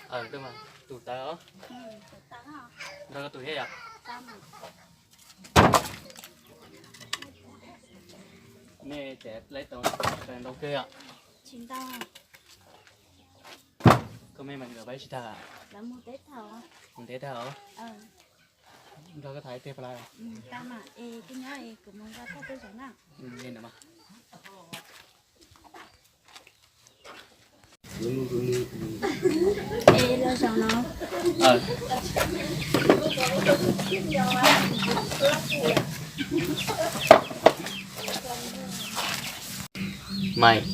Tus tawv os. Nrog koj tus thiab yom? Nej tsev lawv tau ntau kawg yom? Koj me mas nws pab tsis tag. Mus ntev tag os. Nrog koj tham ib teg pab lab. Li ntawd mas. Es los zaum no. Maiv,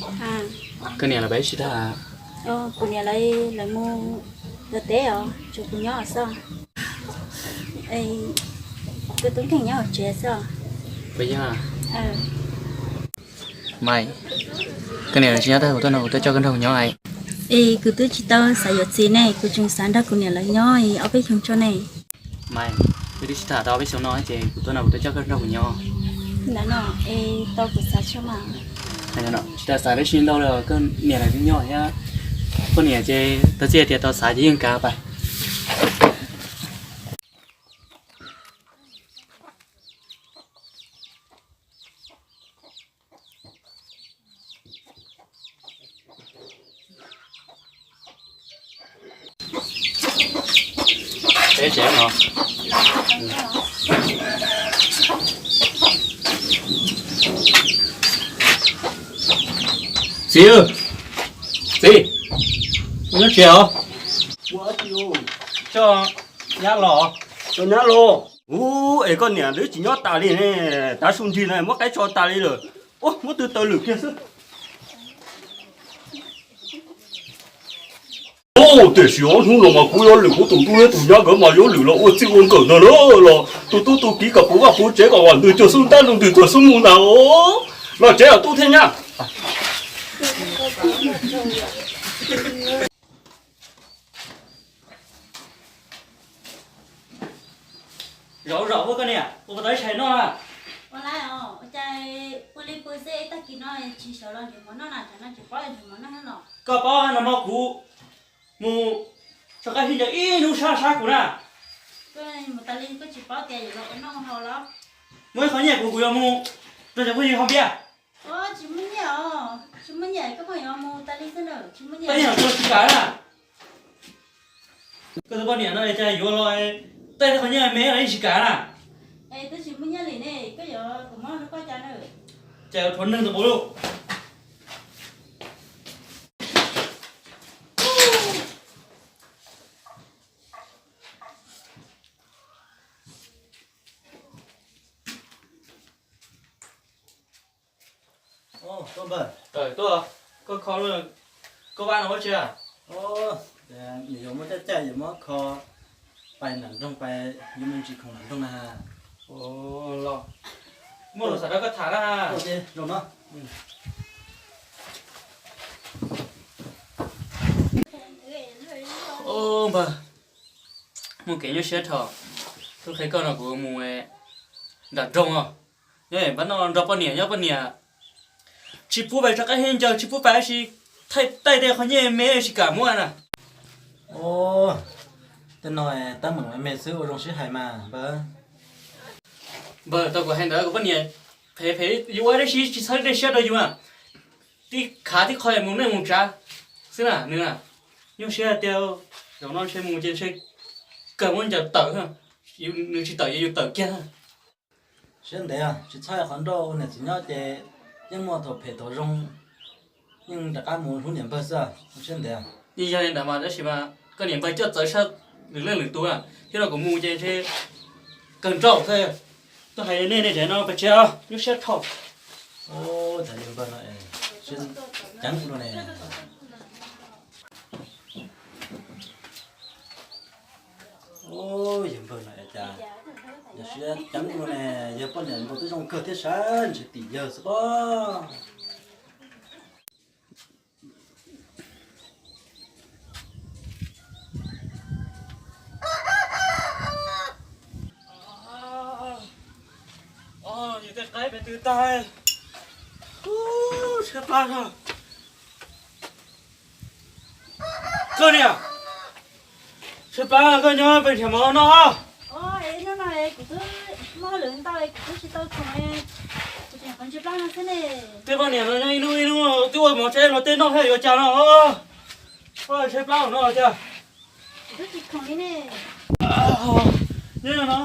koj niam lawv pab tsis tag. Kuv niam lawv, lawv mus lawv teb os, tshuav kuv nyob xwb. Kuv tub nkeeg nyob hauv tsev xwb. Puas yog? Maiv, koj niam lawv tsis nyob tag kuv tuaj no kuv tuaj coj koj nrog kuv nyob. Es kuv twb tsis tau xav yuav txiv ne, kuv tseem xav nrog kuv niam lawv nyob ob peb xyoos tso ne. Maiv, wb twb sib tham tau ob peb xyoos no ces kuv tuaj no kuv tuaj coj koj nrog kuv nyob. Ntawd no es tau kuv xav tshaj mas. Tsis tas xav dab tsi ntau li, koj niam lawv twb nyob thiab. Poj niam ces tau txij hais tias tau xav ces yeej kav pais. Peb tsev no. Txiv, txiv, nyob tsev os. Coj nyab los. Coj nyab los. Ub, es koj niam twb tsis nyob tas li ne, tav su nrig no muab qaib tso tas li lawm. Ub, muab twg taw lwm kiag xwb. Tiam sis ob hnub no mas kuv yuav lwm kuv tus tub thiab tus nyab nkawd mas yuav lwm los ua txij ua nkawm ntag na, los tus tub tus kiv kom puv vaj puv tsev kom vam ntws cuag xub ntab ntws cuag xub mus ntag. Los tsev os tub thiab nyab. Zaum zaum ua koj niam, ua puas tau ib tshais noj na? Ua li ua cas pw li pw xwb, tag kis no tsis xyov los nrhiav mov noj na, tam no tsis paub nrhiav mov noj thiab los. Koj paub no mas kuv mus tso qab hib ncaws ib hnub sab sab kuv na. Koj mus tas li koj tsis paub tias yuav los ua noj ua haus los? Muaj ib qho nyiaj kuv, kuv yuav mus rau cov phooj ywg haus npias. Tsis muaj nyiaj os, tsis muaj nyiaj koj pheej yuav mus tas li xwb na, tsis muaj nyiaj. Tej yam koj tsis kam na. Koj tus poj niam no cas yuav los tej qhov nyiaj me los yeej tsis kam na. Es twb tsis muaj nyiaj li ne, koj yuav kuv muab rau koj cas na? Cas yuav rhuav neeg tus quav lauj. Tuaj, koj kho, koj vab no ua tsi? Nws yuav muab caj caj yuav muab kho pais nram nroog, pais yuav me ntsis khoom nram nroog na. Los, muaj lus xav rau koj tham na. Zoo no. Npawg, muaj kev nyuaj siab dhau, kuv qhia koj no kuv mus nram nroog os. Nyob npaj no nrog poj niam nyob, poj niam tsis pub pais rov qab hib ncaws, tsis pub pais dab tsi, thaij taij tej qhov nyiaj me tsis kam muab na. Tej no tab meem me xwb ua zoo sib hais mas npawg. Npawg, tau kuv hais ntawd kuv poj niam phem phem, yus ua dab tsi tsis txhob dej siab rau yus na. Tib khav tib qho mus neej mus tsav xwb na nws na. Nyuaj siab tiag, zaum no ntshe mus ces ntshe kawg muab ncaws tawm, nws tsis tawm ces yus tawm kiag. Siab ntev, tsis txhob qhov nrauj, ua niam txiv nyob ces yeej muaj thaum phem thaum zoo, yeej rov qab mus hlub niam npawg xwb, siab ntev. Yog li ntawd mas tab sis mas koj niam npawg coj txawv sab lwm leej lwm tus na, thiab no kuv mus ces ntshe kawg nrauj xwb. Tuaj hais nej, nej tsev no pes tsev os, nyuaj siab dhau. Cas yawg npawg no ceev luaj ne. Yawg npawg no cas yog siab ceev luaj ne, yawg poj niam npawg twb zoo kawg thiab sab ntshe tim yawg xwb pob. Yus tej qaib pes twg tag, siab plab. Koj niam, Tshaib plab koj nyob pes nrhiav mov noj. Hnub no kuv twb muaj hauj lwm ntau kuv twb tsis tau khoom, kuv tseem qhov ntshaib plab no xwb ne. Tej poj niam no nyob ib hnub ib hnub twb ua mov tshaib luag tej noj thiab yuav cas no. Tshaib plab no tiag. Kuv twb tsis khoom li ne. Nyob no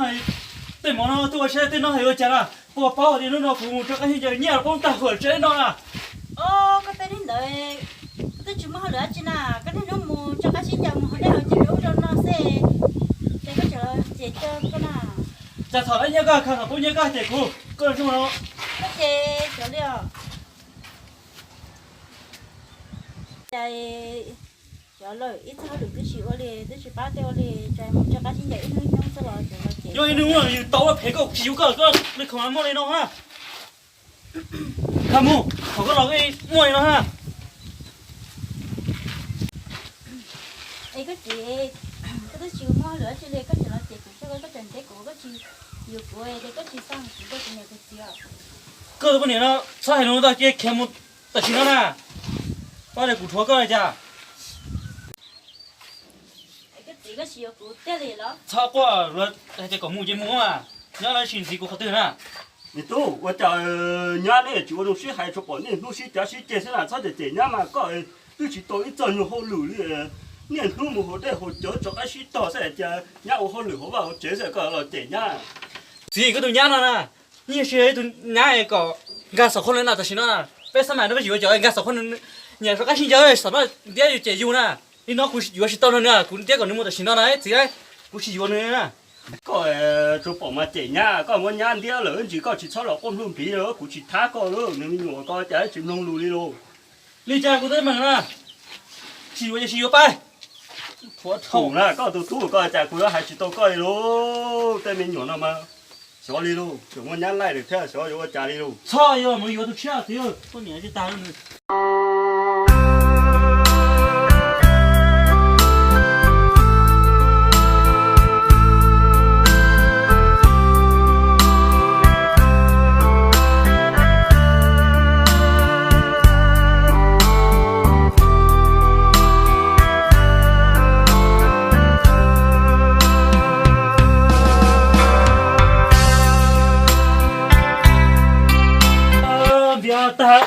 tej mov no twb ua tshaib tej noj thiab yuav cas na. Puas paub tias hnub no kuv mus rau qab sib ncaws nyiaj poob tag huam tshaib no na. Koj tej neeg ntawd, koj twb tsis muaj hauj lwm dab tsi na, koj niaj hnub mus rau qab sib ncaws mus haus dej haus cawv rau ub rau no xwb, ces koj tseem los cem koj na. Cas thaum nyiaj koj khaws thaum poob nyiaj koj cem kuv, koj zoo no. Koj ces xyov li os. Cas xyov lawm, ib txoj hauj lwm twb tsis ua li, twb tsis pab tej ua li, cas mus rau qab sib ncaws ib hnub ib hnub xwb los cem los cem. Yog ib hnub yus tau phem koj tsis yuav koj, koj li khoom muaj li no na. Kha mus, thaum koj los muaj li no na. Es koj ces, koj twb tsis muaj hauj lwm dab tsi li, koj tseem los cem kuv, koj tseem nteb kuv, koj tsis yuav kuv, koj tsis xa kuv rau kuv niam kuv txiv os. Koj tus poj niam no txhob hais lus ntau, cia khiav mus tam sim no na. Pab tias kuv rhuav koj li cas. Koj txiv, koj tsis yuav kuv tiag li los? Txhob quaj, luag hais tias kom mus ces mus, nyob no tsis ntxiv kuv qhov twg na. Me tub, ua cas nyab nej tsis ua zoo sib hais, tsuas pom niaj hnub sib cav sib ceg xwb na, txhob cem cem nyab mas, koj twb tsis tau ib txoj nyuag hauj lwm li, niaj hnub mus haus dej haus cawv rov qab sib tog xwb, hais tias nyab ua hauj lwm hauv vaj hauv tsev xwb koj los cem nyab. Txiv, koj tus nyab no na, nyiaj siv tus nyab kom nkag saum qhov no na, tam sim no peb xab mais no peb tsis yuav cov nkag saum qhov no, nyiam rov qab sib ncaws xam maj ntiab yus cem yus na. Li no kuv yuav tsis tau nws na, kuv ntiab kom nws mus tam sim no na txiv, kuv tsis yuav nws na. Koj tsuas pom mas cem nyab, koj muab nyab ntiab lawm ntsis koj tsis txhob los quaj nplug npiv, kuv tsis thab koj lauj, nws me nyuam ko cas tsis mloog lus li lauj. Li cas kuv twb meem na, tsis yuav ces tsis yuav pab. Thuav thaum na koj tus tub koj cas kuv yuav hais tsis tau koj li lauj, tej me nyuam no mas xyov li lauj, tseem muaj nyab laij lawm thiab xyov yuav ua cas li lauj. Txhob yuav mus yuav tus tshiab txiv, poj niam tsis tag. Npias tag,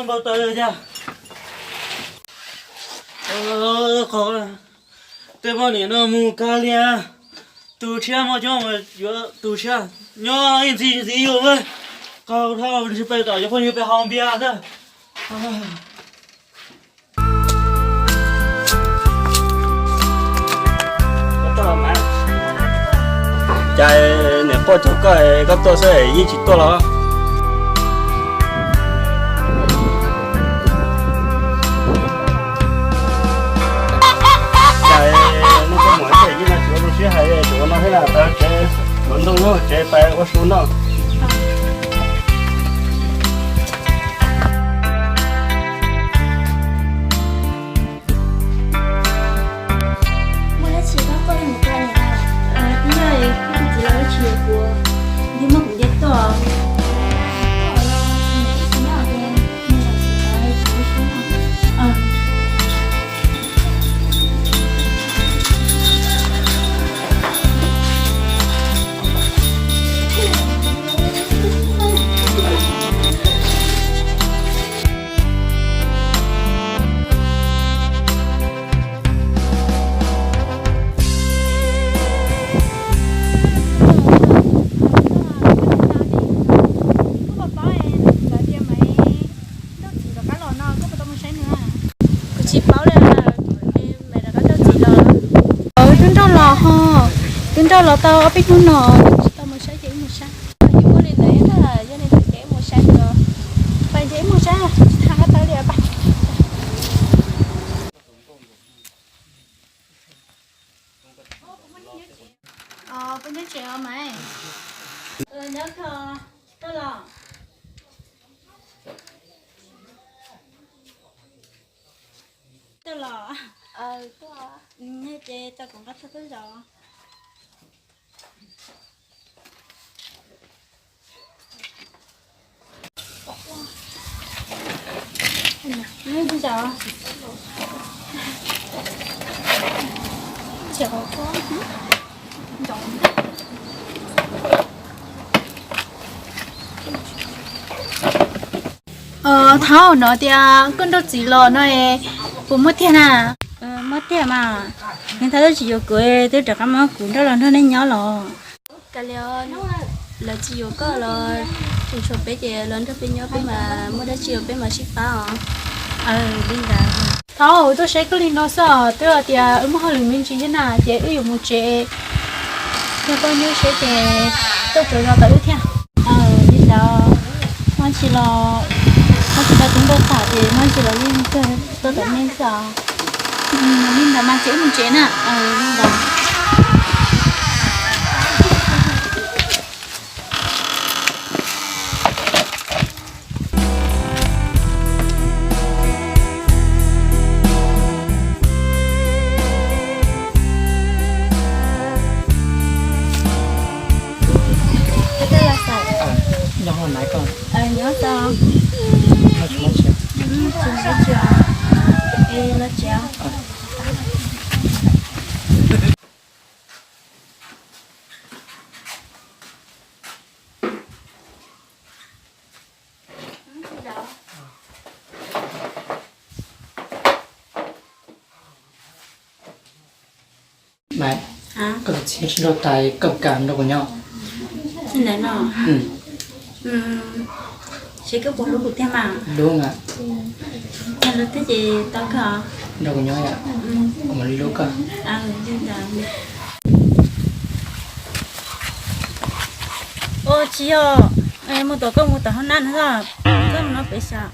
npau taws cas. Qhov tej poj niam no mus kag lias, tus tshiab muaj coob yuav tus tshiab, nyob ib ntxi ntxiv yus, qaug dhau ntsig pes tom cov phooj ywg pes haus npias xwb. Cas niam quaj rau koj, koj tuaj xwb yeej tsis tuaj los? Cas nej tuaj mus tsev yeej tsis ua zoo sib hais, tseem ua no thiab na, tsev yuav ntoo nyob tsev pais ua su noj. Muaj dab tsi koj quaj mus koj niam? Twb yog koj tus txiv los dab tsi yuav kuv, ntiag muab kuv ntiag tuaj. Kuv tsis paub li, Maiv rov qab coj txiv los. Twb nrauj los ho, twb nrauj los tau ob peb hnub no, tsis tau mus saib ces ib mus saib. Yog li ntawd yog li ntawd ces mus saib os. Pais ces ib mus saib, tsis tham qab tau li pais. Puas nyob tsev os Maiv? Nyob kho, tuaj los? Tuaj los? Ces tau kuv nqa txog tuaj zov. Thaub, no tias koj nrauj txiv los no, puas muaj tiag na? Muaj tiag mas, nws thaum twb tsis yuav kuv, twb rov qab muab kuv nrauj los nrog nej nyob los. Kav liam, lawv tsis yuav koj los tseem tshuav peb ces los nrog peb nyob, peb mas muaj dab tsi los peb mam sib pab os. Li ntawd. Thaub, tuaj saib koj li no xwb os, twb hais tias wb muaj hauj lwm me ntsis thiab na ces wb yuav mus tsev. Yog koj nyob siab ces tuaj tsev los tom wb thiab. Li ntawd, muaj tsis los, muaj tsis tau tus npau suav ces muaj tsis los yeej tuaj tom nej xwb os. Li ntawd mas ces wb mus tsev na. Li ntawd. Nyob zoo na koj. Nyob zoo. Tsis muaj dab tsi. Es los tsev. Maiv, koj txiv sib nrauj tas koj kam nrog kuv nyob? Li ntawd no. Seb koj puas hlub kuv tiag mas. Hlub mas. Yog hlub tiag ces tau koj nrog kuv nyob yom. Kuv mam li hlub koj. Li ntawd. Ua tsis yog, mus tom koj mus tom hauv na no, koj mus no pem xyav.